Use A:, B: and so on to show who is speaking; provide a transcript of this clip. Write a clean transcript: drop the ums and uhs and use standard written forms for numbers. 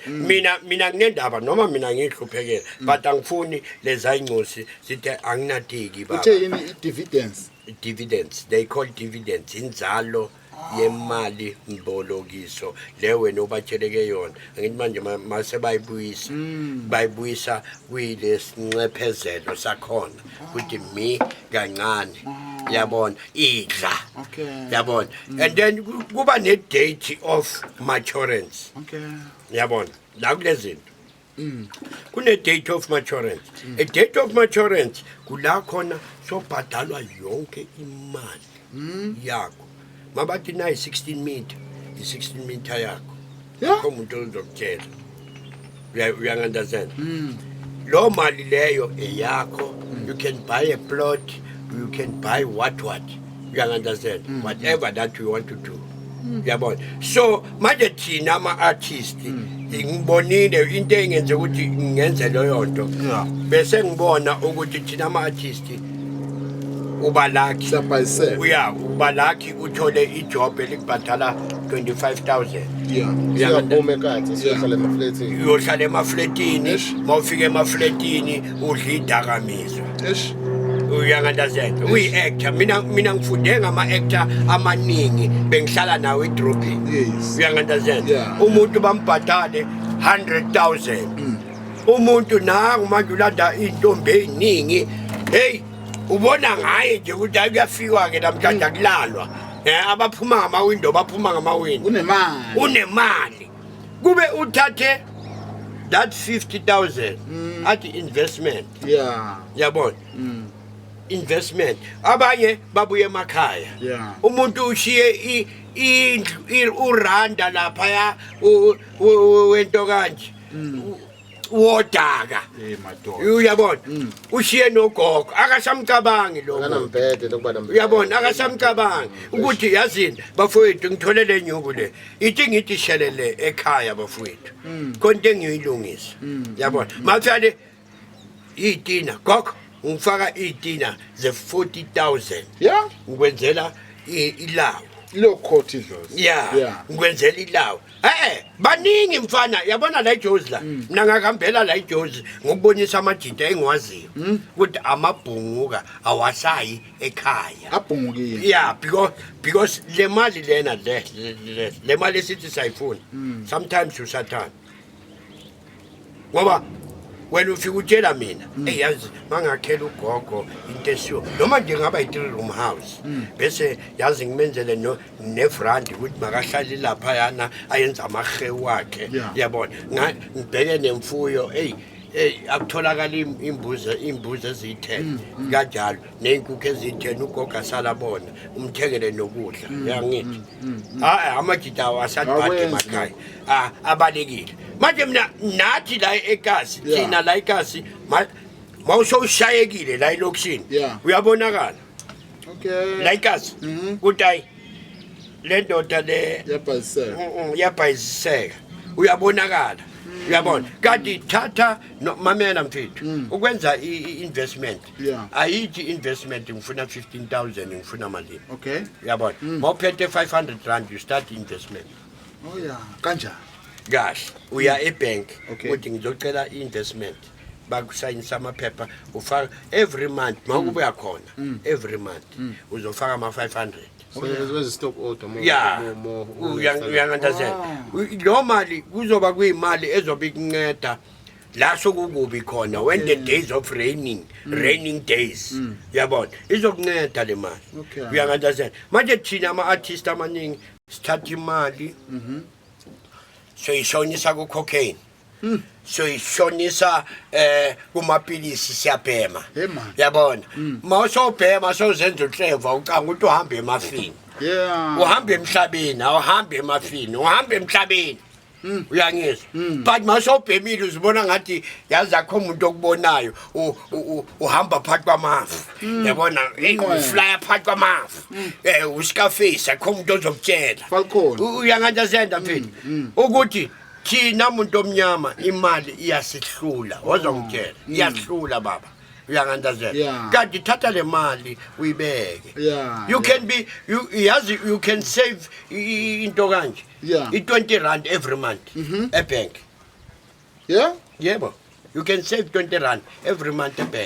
A: Mina nginendaba noma mina ngihluphekela, but angifuni leza incosi sithi anginatiki baba.
B: Uthe yini i-dividends?
A: Dividends, they call dividends inzalo yemali mbolokiso le wena obatsheleke yona. Angithi manje mase bayibuyisa, bayibuyisa kuyilesinxephezelo sakhona ukuthi mi kancane, yabona, idla. Yabona, and then kuba ne-date of maturance. Yabona, la kule zinto kune-date of maturance. A date of maturance kula khona sobhadalwa yonke imali yakho. Mabathi nayi 16 meter, i-16 meter yakho. Akho umuntu ozokutshela. Uyangi-understand? Lo mali leyo eyakho. You can buy a plot, you can buy what, uyangi-understand, whatever that you want to do, uyabona. So manje thina ama-artist, ngibonile into engenze ukuthi ngenze leyo nto. Bese ngibona ukuthi thina ama-artist uba lucky.
B: Siyabhayisela.
A: Uya uba lucky uthole ijob elikubhadala 25,000.
C: Siyaphuma ekasi, siyohlala emafletini.
A: Uyohlala emafletini.
B: Eish.
A: Uma ufika emafletini udla idakamizwa.
B: Eish.
A: Uyangi-understand? Uyi-actor, mina ngifunde ngama-actor amaningi bengihlala nawo edrobheni. Uyangi-understand?
B: Yeah.
A: Umuntu bambhadale 100,000, umuntu nangu manje ulanda iy'ntombi ey'ningi. Heyi, ubona ngaye nje ukuthi hayi, kuyafikwa-ke namhlanje, akulalwa, abaphuma ngamawindo, baphuma ngamawindo.
B: Unemali.
A: Unemali. Kube uthathe that 50,000 athi investment. Yabona, investment, abanye babuye emakhaya. Umuntu ushiye indlu, uranda laphaya wento kanje wodaka.
B: Hey madoda.
A: Uyabona, ushiye nogogo, akasamcabangi lo muntu.
C: Akanambhede lokuba nambhede.
A: Uyabona, akasamcabangi ukuthi yazini bafowethu, ngithole le nyuku le, ithi ngithi shelele ekhaya bafowethu, khona into engiyilungisa. Yabona, mafyale iy'tina gogo, ngifaka iy'tina ze-40,000. Ngikwenzela ilawu.
B: Ilo court idlozi.
A: Ya. Ngikwenzela ilawu. Baningi mfana, yabona la iJozi la. Mina ngakahambela la iJozi ngokubonisa amajita engiwaziyo ukuthi amabhunguka awasayi ekhaya.
B: Abhungukile.
A: Yeah, because le mali lena, le mali esithi sayifuna, sometimes usathana. Ngoba wena ufika utshela mina, "Hey, yazi mangakhela ugogo into esiyo noma nje ngaba i-three room house, bese yazi ngimenzele no nevrandi ukuthi makahlale lapha yana ayenza amahewu wakhe." Yabona, ngibheke nemfuyo, hey hey, akutholakala imbuzi eziyi-10 kanjalo ney'nkukhu eziyi-10, ugogo asala bona, umthengele nokudla. Yangithi hayi, amajita awasalibhade
B: Awenzi.
A: emakhaya. Ah, abalekile manje. Mina nathi la ekasi, thina la ekasi, mawusowushayekile la elokishini, uyabonakala la ekasi ukuthi hayi, le ndoda le
B: Yabhayisela.
A: Iyabhayisiseka, uyabonakala, uyabona. Kanti thatha mamela mfethu, ukwenza i-investment, ayithi investment ngifuna 15,000, ngifuna malini. Uyabona, mawuphethe R500, you start investment.
B: Oh yeah. Kanjani?
A: Kahle, uya ebank ukuthi ngizocela i-investment, bakusayinisa amaphepha, ufaka every month, mawubuya khona every month uzofaka ama-500.
C: So wezi stop order more more more.
A: Uyangi-understand? Lo mali kuzoba kuyimali ezobe ikunceda la sokukubi khona, when the days of raining days, uyabona, izokunceda le mali. Uyangi-understand? Manje thina ama-artist amaningi sithatha imali soyishonisa ku-cocaine, soyishonisa kumapilisi, siyabhema.
B: Hey man.
A: Yabona, mawusowubhema sowuzenza uhleva, ucanga ukuthi uhambe emafini. Uhambe emhlabeni, awuhambi emafini, uhambe emhlabeni, uyangizwa? But mawusowubhemile uzibona ngathi yazi akho umuntu okubonayo, uhamba phakathi kwamafu, yabona. Hey,
B: Inqwele.
A: uflya phakathi kwamafu, uScarface, akho umuntu ozokutshela.
B: Falcon.
A: Uyangi-understanda mfethu, ukuthi thina muntu omnyama imali iyasihlula? Wazongitshela, iyahlula baba, uyangi-understand?
B: Yeah.
A: Kanti thatha le mali uyibeke. You can be you yazi you can save into kanje, i-R20 every month ebank.
B: Yeah.
A: Yebo, you can save 20 rand every month ebank.